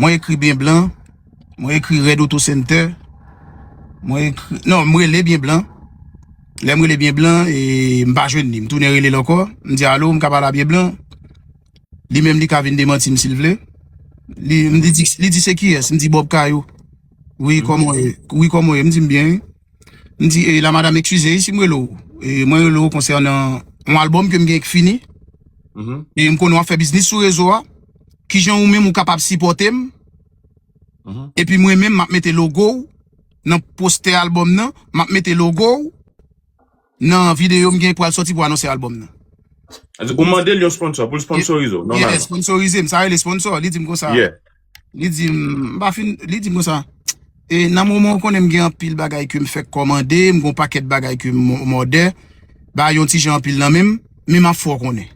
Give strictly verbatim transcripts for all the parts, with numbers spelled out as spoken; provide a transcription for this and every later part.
Mwen ekri Byen Blan. Mwen ekri Red Auto Center. Mwen ekri, non, m rele Byen Blan. Lè m rele Byen Blan, e m pa jwenn li. M tounen rele l ankò. M di, "Alo, m ka pale a Byen Blan?" Li menm, li ka vin demanti m si l vle. Li, m di, li di, "Se kiyès?" M di, "Bob Kayou." "Wi, kòman w ye?" "Wi, kòman w ye?" M di, "M byen, wi." M di, "E la, madanm, eskize, wi, si m rele w. E mwen rele w konsènan yon albòm ke m gen ki fini. E m konnen w ap fè biznis sou rezo a. Kijan ou menm ou kapab sipòte m? Epi mwen menm, m ap mete logo w nan postè albòm nan, m ap mete logo w nan videyo m gen pral sòti pou anonse albòm nan." Ou mande l yon sponsor pou l sponsorize w, nòmalman. Yeah, sponsorize m, sa rele sponsor. Li di m konsa. Yeah. Li di m, m pa fin, li di m konsa. E nan moman ou konnen m gen anpil bagay ke m fèk kòmande, m gen yon pakèt bagay ke m, m òdè, ba yon ti jan anpil nan men m, men m ap fè w konnen.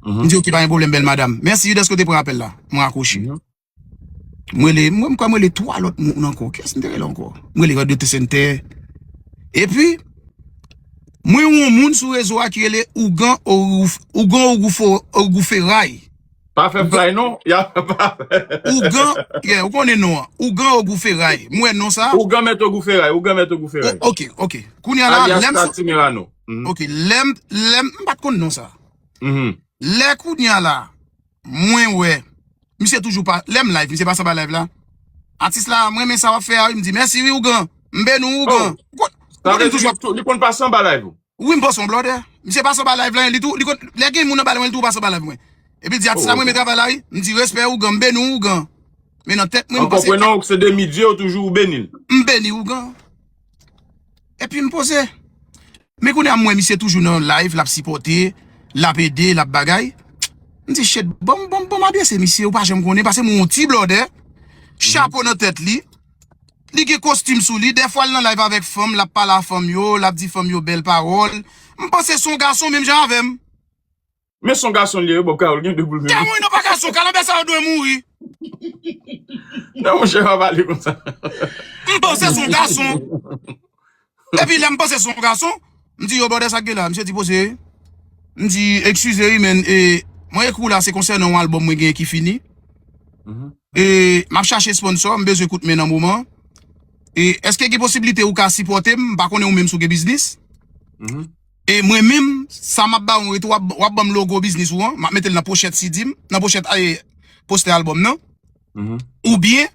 M di, "Ok, pa gen pwoblèm, bèl madanm. Mèsi dèske w te pran apèl la." Mwen rakwoche. Mwen rele, mwen, m kwè mwen rele twa lòt moun ankò. Kiyès m te rele ankò? Mwen rele Red Auto Center. Epi, mwen wè yon moun sou rezo a ki rele Ougan Ogouf-, Ougan Ogoufo-, Ogouferay. Pa fè flay non. Ya, pa fè. Ougan, yeah, ou konnen non an. Ougan Ogouferay. Mwen wè non sa. Ougan mèt Ogouferay, Ougan mèt Ogouferay. O-, ok, ok. Kounye a la, Alias lè m Tati Merano. Ok, lè m, lè m, m pa t konn non sa. Lè kounye a la, mwen wè, misye toujou pa, lè m live, misye pase anba live la. "Atis la, mwen renmen sa w ap fè a, wi." M di, "Mèsi, wi, Ougan. M beni w, Ougan." Ou konn, ou konnen m toujou ap, li konn pase anba live ou? Wi, m panse yon blòdè. Misye pase anba live la, li tou, li konn, lè gen moun anba mwen, li tou pase anba live mwen. Epi l di, "Atis la, mwen renmen travay la, wi." M di, "Respè, Ougan, m beni w, Ougan." Men nan tèt mwen, m panse, konprann ou, se de Midye ou toujou ou beni l. M beni w, Ougan. Epi m poze. Men kounye a m wè misye toujou nan live, l ap sipòte, l ap ede, l ap bagay. M di, "Shit, ban m, ban m, ban m adrese misye, ou pa janm konnen, paske m yon ti blòdè, chapo nan tèt li, li gen kostim sou li, dèfwa l nan live avèk fanm, l ap pale a fanm yo, l ap di fanm yo bèl pawòl. M panse se yon gason menm jan avè m." Men se yon gason li ye, Bob Kayou, l gen de boul menm. Tèmwen non pa gason, kalanbè sa yo dwe mouri. Non, monchè, pa pale konsa. M panse se yon gason. Epi lè m panse se yon gason, m di, "Yo, brother, sa k gen la?" Misye di, "Poze." M di, "Eskize wi, men, e, mwen ekri w la, se konsènan yon albòm mwen gen ki fini. E, m ap chache sponsor, m bezwen kout men nan moman. E, èske gen posiblite ou ka sipòte m? M pa konnen ou menm si w gen biznis. E mwen menm, sa m ap ba w an retou, w ap, w ap ban m logo biznis ou an, m ap mete l nan pochèt C D m, nan pochèt, e, postè albòm nan. Oubyen,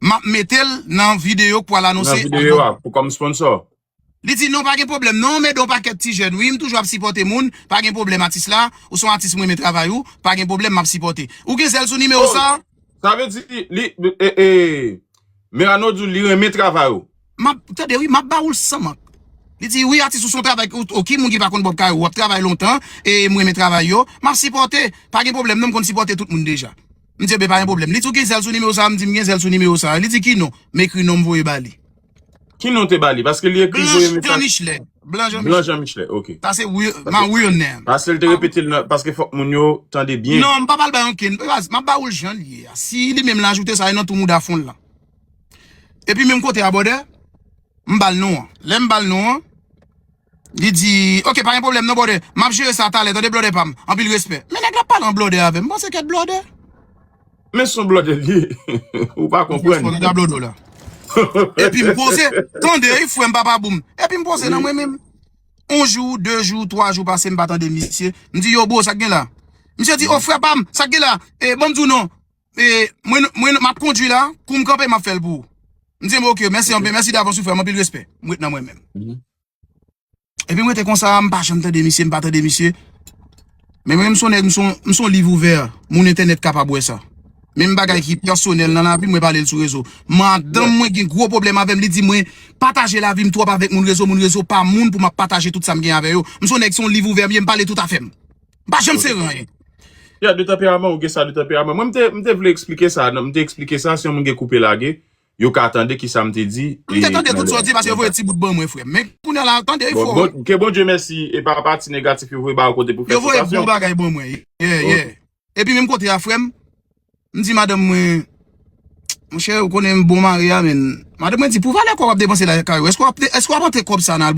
m ap mete l nan videyo k pral anonse albòm." Nan videyo a, pou kòm sponsor. Li di, "Non, pa gen pwoblèm, non, m ede yon pakèt ti jèn, wi, m toujou ap sipòte moun, pa gen pwoblèm, atis la, ou se yon atis, mwen renmen travay ou, pa gen pwoblèm, m ap sipòte." Ou gen zèl sou nimewo sa? Sa vle di, li, e, e, Merano di w li renmen travay ou. M ap, tande, wi, m ap ba ou l san mank. Li di, "Wi, atis, ou se yon travay, ou, ou ki moun ki pa konn Bob Kayou, w ap travay lontan, e m renmen travay yo, m ap sipòte, pa gen pwoblèm, non, m konn sipòte tout moun deja." M di, "Ebyen, pa gen pwoblèm." Li di, "Ou gen zèl sou nimewo sa?" M di, "M gen zèl sou nimewo sa." Li di, "Ki non?" M ekri non, m voye ba li. Ki non te ba li? Paske li ekri voye mesaj. Blanc Jean Michelet. Blanc Jean Michelet. Blanc Jean Michelet, ok. Sa se real, my real name. Paske l te repete l nan, paske fòk moun yo tande byen. Non, m pa pral bay ankenn. Baz, m ap ba ou l jan l ye a. Si li menm l ajoute sa, e nan tou mouda fon l la. Epi menm kote a, brother, m ba l non an. Lè m ba l non an, li di, "Ok, pa gen pwoblèm non, brother. M ap jere sa talè, tande, brother pa m. Anpil respè." Men nèg la ap pale an blòdè avè m. M panse kèt blòdè. Men se yon blòdè l ye. Ou pa konprann. Epi m poze, tande, wi, frè m, papa boum. Epi m poze nan mwen menm. Yon jou, de jou, twa jou pase, m pa tande misye. M di, "Yo, bro, sa k gen la?" Misye di, "O, frè pa m, sa k gen la? E, ban m di w non. E, mwen, mwen, m ap kondui la, kou m kanpe, m ap fè l pou ou." M di, "Ok, mèsi anpil, mèsi davans, wi, frè m, anpil respè." M ret nan mwen menm. Epi m rete konsa, m pa janm tande misye, m pa tande misye. Men mwen, m se yon nèg, m se yon, m se yon liv ouvè, moun entènèt kapab wè sa. Menm bagay ki pèsonèl nan lavi m, mwen pale l sou rezo. Madanm mwen gen gwo pwoblèm avè m, li di mwen pataje lavi m twòp avèk moun rezo, moun rezo pa moun pou m ap pataje tout sa m gen avè yo. M se yon nèg, se yon liv ouvè m ye, m pale tout afè m. M pa janm sere anyen. Ya, de tanperaman, ou gen sa de tanperaman. Mwen, m te, m te vle eksplike sa, non, m te eksplike sa, si yon moun gen koupe lage, yo ka tande kisa m te di. M te tande tout sa w di, paske yo voye ti bout ban mwen, frè m. Men kounye a la, tande, wi, frè m. Bon, ke Bondye mèsi, e pa pati negatif yo voye ba ou kote pou fè sipasyon. Yo voye bon bagay ban mwen. Yeah, yeah. Epi menm kote a, frè m, m di madanm mwen, "Monchè, ou konnen m bon mari a, men." Madanm mwen di, "Pou valè kòb w ap depanse lakay ou, èske w ap, èske w ap antre kòb sa nan